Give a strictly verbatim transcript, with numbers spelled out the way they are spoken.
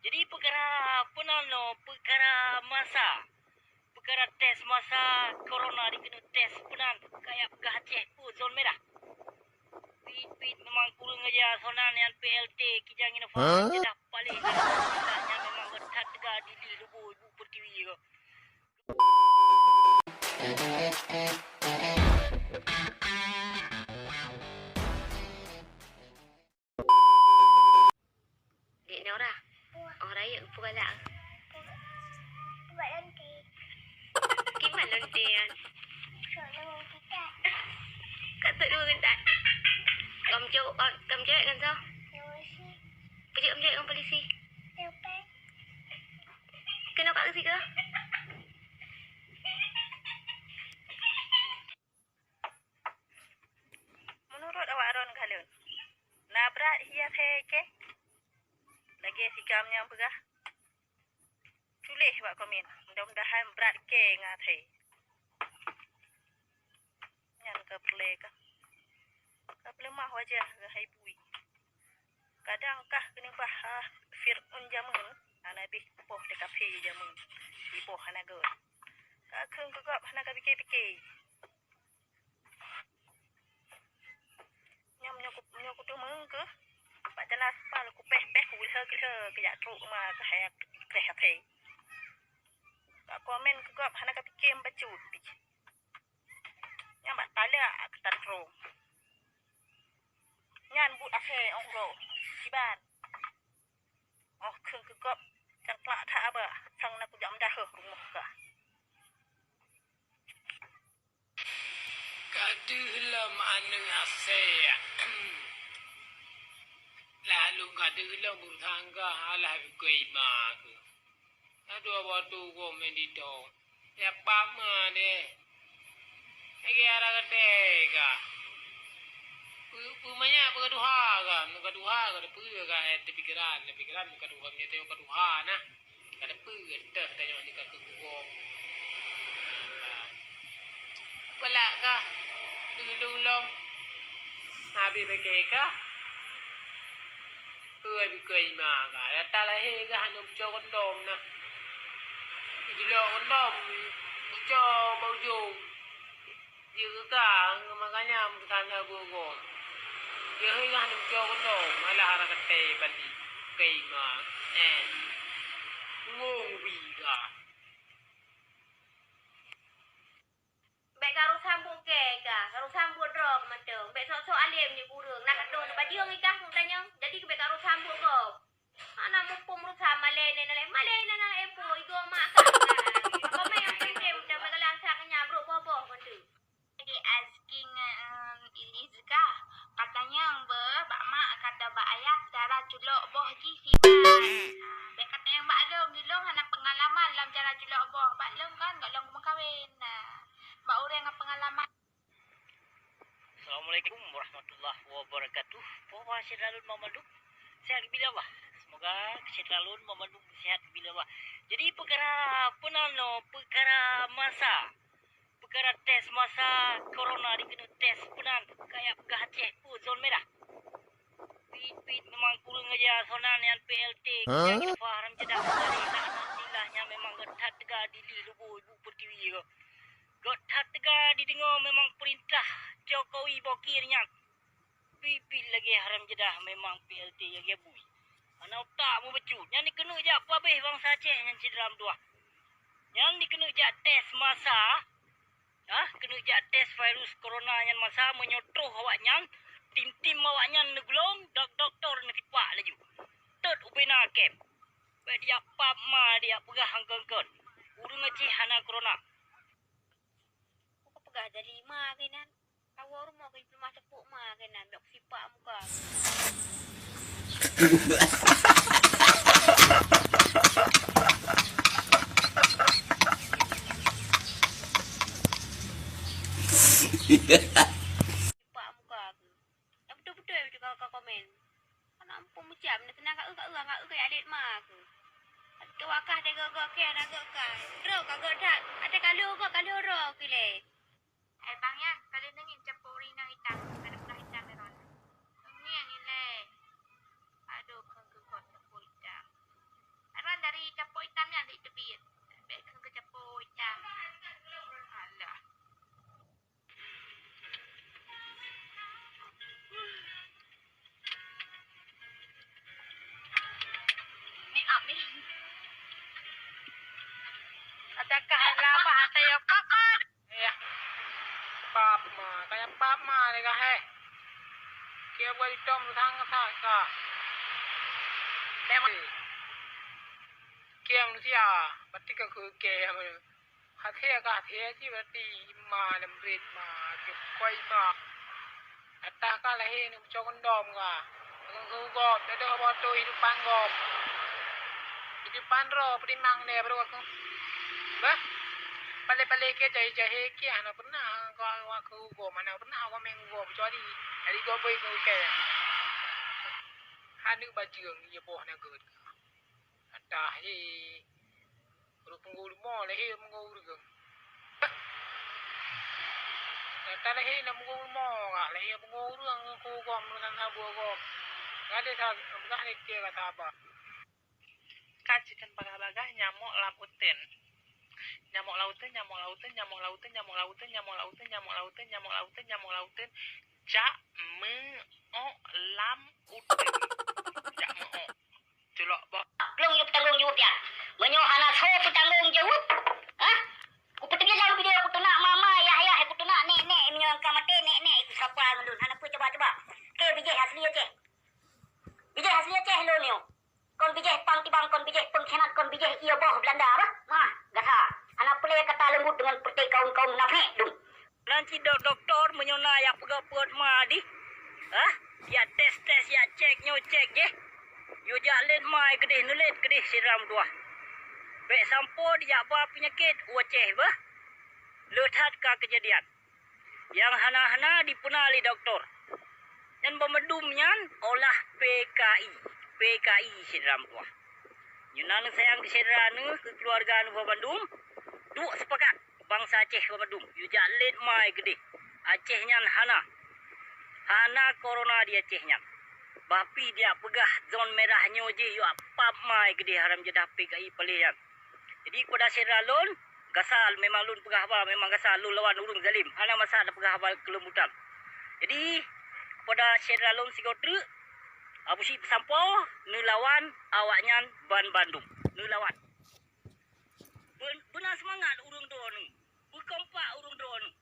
Jadi peukara peunan nyoe, peukara masa. Peukara tes masa corona dikeuneuk tes peunan, kaya peugah Aceh peue zon merah. Pit-pit memang kureueng aja sonan nyan P L T Kijang Innova. Hah? Ceudah paléh nyan memang that teuga di lubô ibu pertiwi ko. Dek Nora. Oh, rayeuk peue galak? Kiban lonte nyan? Ka trok dua geuntat. Kam cewek, kam cewek ngon soe? Peue jeuet kam cewek ngon polisi? Keunoe ka keu sigoe? Meunurot awak droen ka lôn, na brat hias he ke? Lagèe si Gam nyang peugah. Tuléh bak komen, mudah-mudahan brat ke ngat he. Nyan ka peureulèe ka. Ka peuleumah wajah keuhai bui. Kadang kah keuneubah, ah, Fir'aun jameun, hana beh poh T K P jameun, iboh hana göt. Ka kheun keu gob hana ka pike-pike. Nyan meunyoe ku, meunyoe kuteumeung keuh, bak jalan aspal kupéh-péh, kulheueh-kulheueh keu jak trok ma keuhai kreh até. Bak komen keu gob hana ka pike bacut pih. Nyan bak talak keu tatrong. Nyan buet asèe ongklo siban. Oh kheun keu gob cangklak that haba sang na kujak meudaheuh rumoh kah. Ka deuh lom aneuk asèe. Lalu ka deuh lom beurutangga alah bukon ima keuh. Aduh, abah tu gom mendito. Ya pama deh. Lagi arah gede ka. Pu-, pu manya peugaduha ka, meugaduha ka, ada peugaduha ka, eh, di pikiran, di pikiran peugaduha, meunyoe teuka duha nah. Kada peue teuh tanyoe di kaki gugom. Pelak kah? Dulu lom. Habis pakai kah? Keu bikeu ima kah? Data lahé kah hana bucok kondom nah. Jilok kondom bucok bak ujong. Jeuet keu ka, makanya meusalah gurong. Jeuet kah neucok keunoe, malah rang katai balik. Keu ima, eh. Ngong bi ka. Bèk karu sambot kèe ka, karu sambot droe mantong. Bèk sok-sok além nyoe kureueng. Na katong neupajoh ngon ikah ngon tanyong. Jadi bèk karu sambot gob. Hana muphom rusa malèe nyan, malèe nyan, malèe nyan, eh, po, igoe mak ka. Komen nyang penting, dan bagalan sa kenyang, brok boh-boh, bantu. Jadi, asking, em, Ilis kah? Katanyong beuh, bak mak, kata bak ayah, cara culok boh jih siban. Ha, bèk katanyong bak lôn, lôn hana pengalaman lam cara culok boh. Bak lôn kan, gak lôn meukawen. Nah, bak ureueng nyang pengalaman. Assalamualaikum warahmatullahi wabarakatuh. Poh syedara lôn banmandum, sehat bila Allah. Semoga syedara lôn banmandum sehat bila Allah. Jadi, peukara peunan nyoe, peukara masa. Peukara tes masa corona dikeuneuk tes peunan. Kaya peugah Aceh peue zon merah. Pit-pit memang kureueng aja sonan nyan P L T. Hah? Nyang Innova haram jadah kembali. Laknatillah, nyan memang that teuga di lubô ibu pertiwi ko. Göt that teuga dideungoe memang peurintah Jokowi bokir nyan. Pipit lagèe haram jadah memang P L T lagèe bui. Hana utak mubacut. Nyan dikeuneuk jak peuabéh bansa Aceh nyan syedara meutuah. Nyan dikeuneuk jak tes masa, ah, keuneuk jak tes virus corona nyan masa meunyoe troh awaknyan, tim-tim awaknyan neuglong, dok-, doktor neusipak laju. Tot ubena kem. Bèk dijak pap ma, dijak peugah angkon-angkon. Ureueng Aceh hana corona. Ku peugah jadi ma keunan. Kawoe rumoh keu dipeulumah teupeuk ma keunan, bèk kusipak muka. Sipak muka keuh. Nyang beutôi-beutôi ka, ka komen. Aneuk muphom meucam, na teunang ka eu, ka eu, ka eu ka alet ma keuh. Keu wakah deh goe-goe keh na goe kai. Droe ka goe that. Até ka lheueh goe, ka lheueh droe keuh lé. Hai bang ya, ka lheueh neungieng capôk ureueng inong itam, ka na peugah itam lé droeneuh. Neungieng ilèe. Adoh, kheun keu kon teupeu itam. Adakah labah saya papa? Ya. Pap ma, kaya pap ma ni kah, eh? Kia buat itom sang sa ka. Tema. Kia manusia, berarti ka ku kia. Hati ka hati si berarti ma dan brit ma, ke koi ma. Atah ka lahé neu peucok kondom ka. Ngon geuh gob, dadoh boh teuh hidupan gob. Hidupan droe peutimang lé baru aku. Bah. Palé-palé ke jahé-jahé ke hana pernah ka aku gob, mana pernah aku meng gob kecuali dari gob boy ke. Hana bajeueng ye boh na geuet. Atah he. Ureueng punggong rumoh lahé meungoh ureueng. Gata lahé na meungoh rumoh, ka lahé meungoh ureueng ngon kugom ngon saboh gom. Gadeh sa peugah lé keu gata haba. Ka cit kan bagah-bagah nyamok lam uteuen. Nyamok lam uteuen, nyamok lam uteuen, nyamok lam uteuen, nyamok lam uteuen, nyamok lam uteuen, nyamok lam uteuen, nyamok lam uteuen, nyamok lam uteuen. Jak meuok lam uteuen. Jak meuok. Culok boh. Lôn yue peutanggong jaweueb ya. Meunyoe hana soe peutanggong jaweueb, ha? Kupeuteubit lam video, kuteunak mama, yah, yah, kuteunak nek, nek, meunyoe ka maté nek, nek, kusapa ngon lôn. Hana peue cuba, cuba. Oke, bijéh asli Aceh. Bijéh asli Aceh lôn nyoe. Kon bijéh pang tibang, kon bijéh pengkhianat, kon bijéh ie boh Belanda bah. Mah, gata. Hana peue lé kata leumbut deungon peureté kaum-kaum munafék dum. Nan cit dok-, doktor meunyoe na nyang peugah peuet ma dih, hah? Yak tes-tes, yak cek nyoe cek jih. Yue jak lét ma keudeh, neulét keudeh syedara meutuwah. Bék sampoe dijak ba peunyakét u Aceh bah. Le that ka keujadian. Nyang hana-hana dipeuna lé doktor. Nyan banmandum nyan olah P K I. P K I syedara meutuwah. Nyoe na neusayang keu syedara neuh, keu keuluwarga neuh banmandum, duek seupakat. Bansa Aceh banmandum, yue jak lét ma keudeh. Aceh nyan hana. Hana corona di Aceh nyan. Bah pih dijak peugah zon merah nyoe jih yue pap ma keudeh haram jadah P K I paléh nyan. Jadi keupada syedara lôn, gasa memang lôn peugah haba, memang gasa lôn lawan ureueng zalim. Hana masa tapeugah haba keulembutan. Jadi keupada syedara lôn sigoe treuk, Abusyik peusampoe neulawan awaknyan banmandum. Neulawan. Beun-, beuna seumangat ureueng droeneuh. Beukompak ureueng droeneuh.